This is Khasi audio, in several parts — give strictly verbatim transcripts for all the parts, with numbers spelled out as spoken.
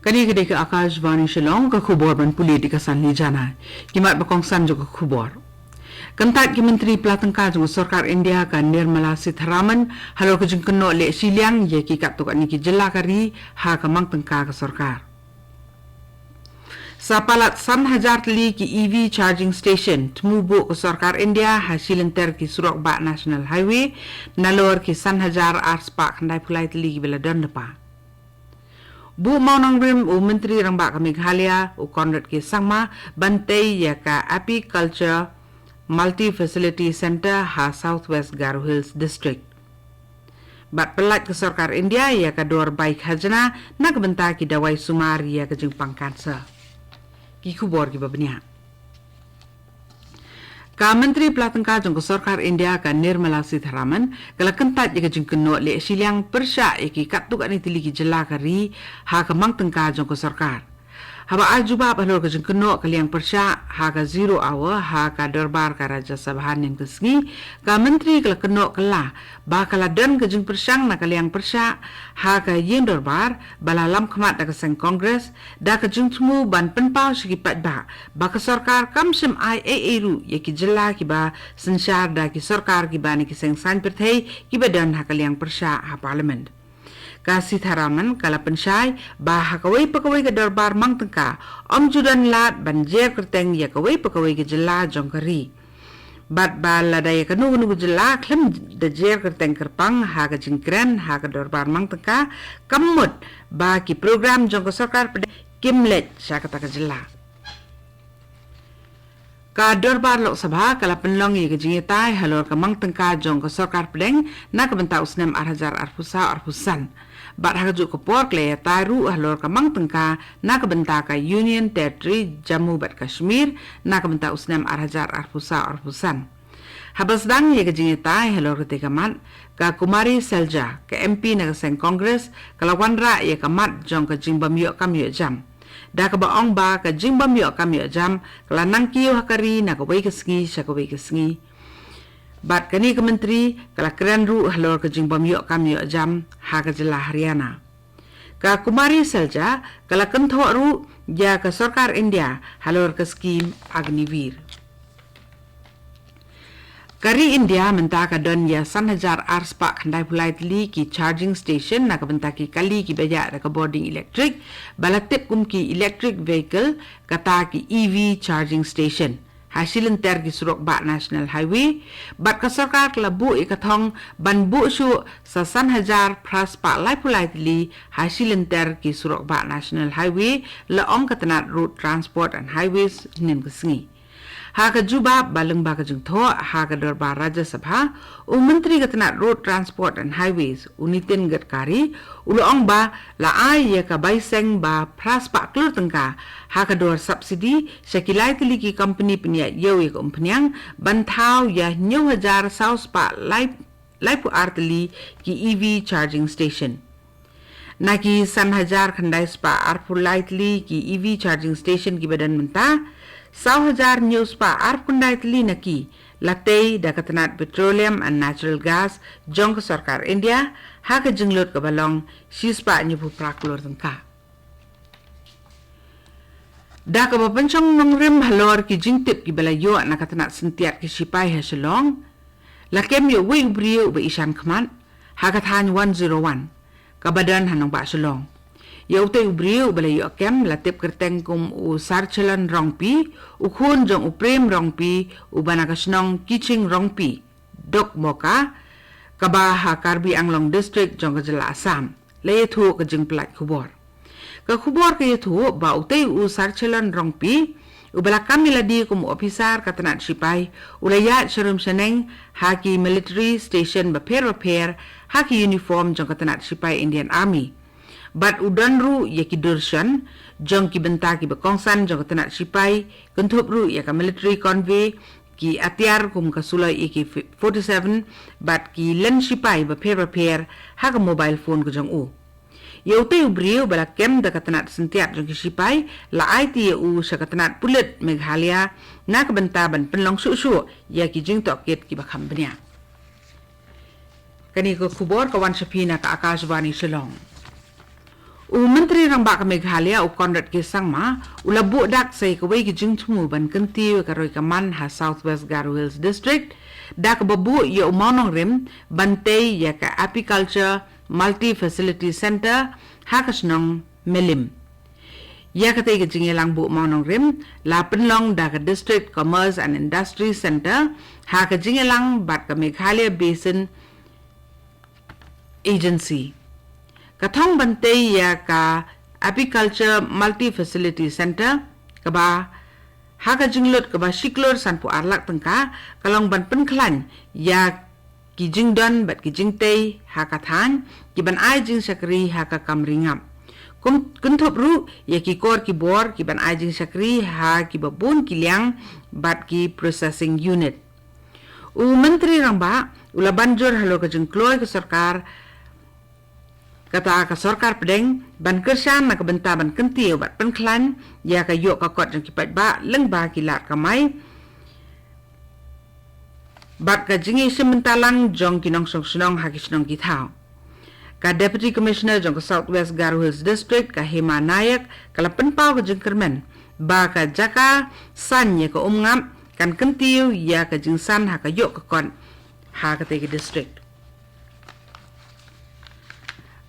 Kane ka dei ka Akashvani Shillong, ka khubor ban pule da ka Sanli Jana. Ki mat ba kongsan jong ka khubor. Kyntait ki Myntri Pla Tyngka jong ka Sorkar India ka Nirmala Sitharaman halor ka jingkynnoh leh shiliang ïa ki katto katne ki jylla ka ri ha ka mang tyngka ka sorkar. Sa palat san hajar tylli ki E V charging station thmu buh ka Sorkar India ha shi lynter ki surok bah National Highway, nalor ki san hajar ar spah khyndai phew lai tylli kiba la don lypa. Buh mawnongrim u Myntri Rangbah ka Meghalaya u Conrad K Sangma ban tei ïa ka Apiculture Multi Facility Centre ha South West Garo Hills District. Bad pyllait ka Sorkar India ïa ka dor bai khajna na ka bynta ki dawai sumar ïa ka jingpang cancer. Ki khubor kiba bniah. Ka Myntri Pla Tyngka jong ka Sorkar India ka Nirmala Sitharaman ka la kyntait ïa ka jingkynnoh leh shiliang pyrshah ïa ki katto katne tylli ki jylla ka ri ha ka mang tyngka jong ka sorkar. Haba ai jubab halor ka jingkynnoh ka liang pyrshah ha ka zero hour ha ka dorbar ka Rajya Sabha hynnin ka sngi, ka Myntri ka la kynnoh kylla ba ka la don ka jingpyrshang na ka liang pyrshah ha ka ïing dorbar ba la lam khmat da ka seng Congress, da ka jingthmu ban pynpaw sha ki paidbah ba ka sorkar kam shym ai ei ei ruh ïa ki jylla kiba synshar da ki sorkar kiba na ki seng saiñ pyrthei kiba don ha ka liang pyrshah ha Parliament. Ka Sitharaman ka la pynshai ba ha kawei pa kawei ka dorbar mang tyngka ym ju don lad ban jer kyrteng ïa kawei pa kawei ka jylla jong ka ri. Bad ba lada ïa kano kano ka jylla khlem da jer kyrteng kyrpang ha ka jingkren ha ka dorbar mang tyngka, kam mut ba ki program jong ka sorkar pdeng kim leit sha kata ka jylla. Ka Dorbar Lok Sabha ka la pynlong ïa ka jingïatai halor ka mang tyngka jong ka sorkar pdeng na ka bynta u snem ar hajar arphew saw arphew san. Bad ha kajuh ka por ka la ïatai ruh halor ka mang tyngka na ka bynta ka Union Territory Jammu bad Kashmir na ka bynta u snem ar hajar arphew saw arphew san. Haba sdang ïa ka jingïatai halor katei ka mat, ka Kumari Selja, ka M P na ka seng Congress, ka la wanrah ïa ka mat jong ka jingbym ïoh kam ïoh jam. Da kaba ong ba ka jingbym ïoh kam ïoh jam ka la nang kiew ha ka ri na kawei ka sngi sha kawei ka sngi. Bad kane ka Myntri ka la kren ruh halor ka jingbym ïoh kam ïoh jam ha ka jylla Haryana. Ka Kumari Selja ka la kynthoh ruh ïa ka sorkar India halor ka skim Agniveer. Ka ri India mynta ka don ïa san hajar ar spah khyndai phew lai tylli ki charging station na ka bynta ki kali kiba ïaid da ka bording electric, ba la tip kum ki electric vehicle, kata ki E V charging station, ha shi lynter ki surok bah National Highway. Bad ka sorkar ka la buh ïa ka thong ban buh shuh sa san hajar phra spah lai phew lai tylli ha shi lynter ki surok bah National Highway, la ong ka tnat Road Transport and Highways hynnin ka sngi. Ha ka jubab ba lyngba ka jingthoh ha ka dorbar Rajya Sabha, u Myntri ka tnat Road Transport and Highways, u Nitin Gadkari, u la ong ba la ai ïa ka bai seng ba phra spah klur tyngka ha ka dor subsidy sha ki lai tylli ki company pynïaid ïew ïa ka umphniang ban thaw ïa hynñiew hajar saw spah lai lai phew ar tylli ki E V charging station. Na ki san hajar khyndai spah ar phew lai tylli ki E V charging station kiba don mynta, saw hajar hynñiew spah ar phew khyndai tylli na ki la tei da ka tnat Petroleum and Natural Gas jong ka sorkar India ha ka jinglut kaba long shi spah hynñiew phew phra klur tyngka. Da kaba pynshong nongrim halor ki jingtip kiba la ïoh na ka tnat syntiat ki shipai ha Shillong, la kem ïa uwei u briew uba ishan khmat ha ka thaiñ one zero one kaba don ha nongbah Shillong. Ïa utei u briew uba la ïoh kem la tip kyrteng kum u Sarchilon Rongpi, u khun jong u Prem Rongpi uba na ka shnong Kiching Rongpi, Dokmoka, kaba ha Karbi Anglong District jong ka jylla Assam, la ïathuh ka jingpyllait khubor. Ka khubor ka ïathuh ba utei u Sarchilon Rongpi, uba la kam ïalade kum u ophisar ka tnat shipai, u la ïaid sharum shaneng ha ki military station bapher bapher ha ki uniform jong ka tnat shipai Indian Army. Bad u don ruh ïa ki durshon jong ki bynta kiba kongsan jong ka tnat shipai, kynthup ruh ïa ka military convoy, ki atiar kum ka suloi A K forty-seven bad ki len shipai bapher bapher ha ka mobile phone ka jong u. Ïa utei u briew ba la kem da ka tnat syntiat jong ki shipai la aiti ïa u sha ka tnat pulit Meghalaya na ka bynta ban pynlong shuh shuh ïa ki jingtohkit kiba kham bniah. Kane ka khubor ka wan sha phi na ka Akashvani Shillong. U Myntri Rangbah ka Meghalaya, u Conrad K Sangma, u la buh dak sa ïa kawei ka jingthmu ban kyntiew ïa ka roi ka man ha South West Garo Hills District, da kaba buh ïa u mawnongrim ban tei ïa ka Apiculture Multi Facility Centre ha ka shnong Melim. Ïa katei ka jingïalang buh mawnongrim la pynlong da ka District Commerce and Industry Centre ha ka jingïalang bad ka Meghalaya Basin Agency. Ka thong ban tei ïa ka Apiculture Multi Facility Centre, kaba ha ka jinglut kaba shi klur sanphew ar lak tyngka, ka long ban pynkhlaiñ ïa ki jingdon bad ki jingtei ha ka thaiñ, ki ban ai jingshakri ha ka kam ri ngap. Kum kynthup ruh ïa ki kor ki bor ki ban ai jingshakri ha kiba bun ki liang bad ki processing unit. U Myntri Rangbah u la ban jur halor ka jingkloi ka sorkar, kata ka sorkar pdeng ban kyrshan na ka bynta ban kyntiew bad pynkhlaiñ ïa ka ïoh ka kot jong ki paidbah lyngba ki lad kamai bad ka jingïashim bynta lang jong ki nongshong shnong ha ki shnong ki thaw. Ka Deputy Commissioner jong ka South West Garo Hills District, ka Hema Nayak, ka la pynpaw ka jingkyrmen ba ka jaka san ïa ka umngap kan kyntiew ïa ka jingsan ha ka ïoh ka kot ha katei ka district.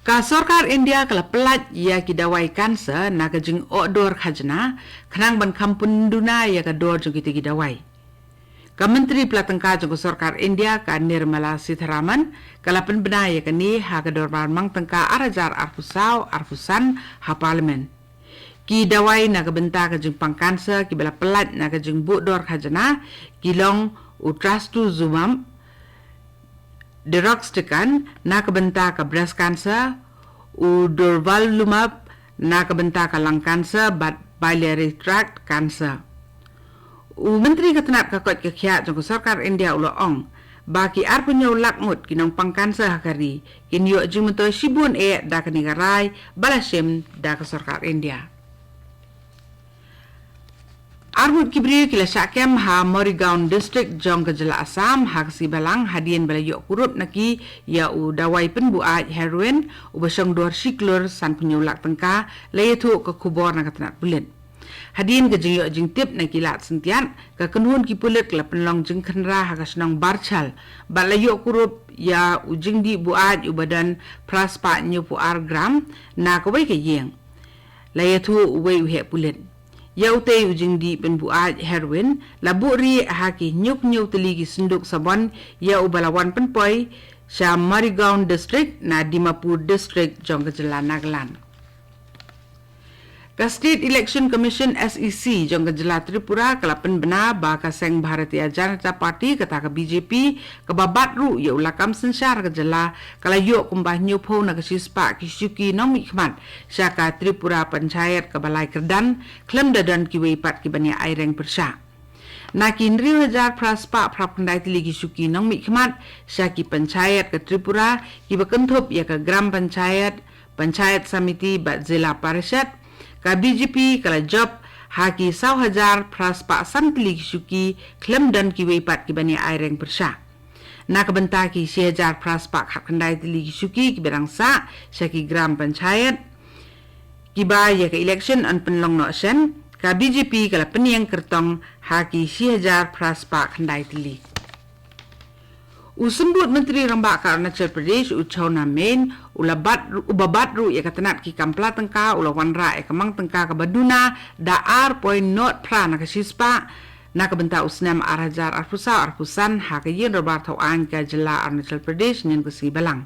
Ka sorkar India ka la pyllait ïa ki dawai cancer na ka jingokdor khajna, khnang ban kham pynduna ïa ka dor jong kitei ki dawai. Ka Myntri Pla Tyngka jong ka sorkar India, ka Nirmala Sitharaman, ka la pynbna ïa kane ha ka dorbar mang tyngka ar hajar arphew saw arphew san ha Parliament. Ki dawai na ka bynta ka jingpang cancer kiba la pyllait na ka jingbuh dor khajna ki long u trastuzumab deruxtecan na ka bynta ka breast cancer, u durvalumab na ka bynta ka lung cancer bad biliary tract cancer. U Myntri ka tnat ka koit ka khiah jong ka sorkar India u la ong ba ki arphew hynñiew lak ngut ki nongpang cancer ha ka ri kin ïoh jingmyntoi shibun eh da kane ka rai ba la shim da ka sorkar India. Arngut ki briew ki la shah kem ha Morigaon District jong ka jylla Assam ha ka sngi Balang hadien ba la ïoh kurup na ki ïa u dawai pynbuaid heroin uba shong dor shi klur sanphew hynñiew lak tyngka, la ïathuh ka khubor na ka tnat pulit. Hadien ka jingïoh jingtip na ki lad syntiat, ka kynhun ki pulit ka la pynlong jingkhynra ha ka shnong Barchal bad la ïoh kurup ïa u jingdih buaid uba don phra spah hynñiewphew ar gram na kawei ka ïing. La ïathuh uwei u heh pulit. Ïa utei u jingdih pynbuaid heroin la buhrieh ha ki hynñiewphew hynñiew tylli ki synduk sabon ïa uba la wan pynpoi sha Morigaon District na Dimapur District jong ka jylla Nagaland. Ka State Election Commission, S E C, jong ka jylla Tripura ka la pynbna ba ka seng Bharatiya Janata Party, kata ka B J P, kaba bat ruh ïa u lakam synshar ka jylla, ka la ïoh kumba hynñiewphew na ka shispah ki shuki nongmihkhmat sha ka Tripura Panchayat kaba lai kyrdan, khlem da don kiwei pat ki ban ïa ai reng pyrshah. Na ki hynriew hajar phra spah phra phew khyndai tylli ki shuki nongmihkhmat sha ki panchayat ka Tripura kiba kynthup ïa ka Gram Panchayat, Panchayat Samiti bad Zilla Parishad, ka B J P ka la jop ha ki saw hajar phra spah san tylli ki shuki, khlem don kiwei pat ki ban ïa ai reng pyrshah. Na ka bynta ki shi hajar phra spah khatkhyndai tylli ki shuki kiba dang sah sha ki Gram Panchayat kiba ïa ka election yn pynlong noh shen, ka B J P ka la pynïeng kyrtong ha ki shi hajar phra spah khyndai tylli. U Symbud Myntri Rangbah ka Arunachal Pradesh, u Chowna Mein, u la bat, uba bat ruh ïa ka tnat ki kam pla tyngka, u la wanrah ïa ka mang tyngka kaba duna da ar point nod phra na ka shispah na ka bynta u snem ar hajar arphew saw arphew san ha ka Ïing Dorbar Thawaiñ ka jylla Arunachal Pradesh hynnin ka sngi Balang.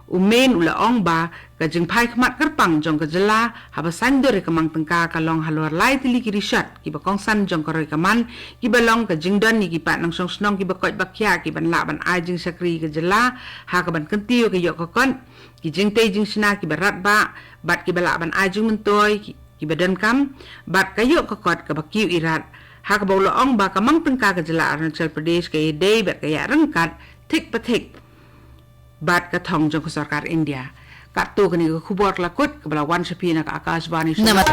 U Mein u la ong ba ka jingphai khmat kyrpang jong ka jylla haba saiñdur ïa ka mang tyngka ka long halor lai tylli ki rishot kiba kongsan jong ka roi ka man, kiba long ka jingdon ïa ki paid nongshong shnong kiba koit ba khiah ki ban lah ban ai jingshakri ïa ka jylla ha kaban kyntiew ïa ka ïoh ka kot, ki jingtei jingshna kiba radbah bad kiba lah ban ai jingmyntoi ki, kiba donkam bad ka ïoh ka kot kaba kiew irat, ha kaba u la ong ba ka mang tyngka ka jylla Arunachal Pradesh ka ïadei bad ka ïaid ryngkat thik pa thik bad ka thong jong ka sorkar India. Katto kane ka khubor ka la kut kaba la wan sha phi na ka Akashvani Shillong.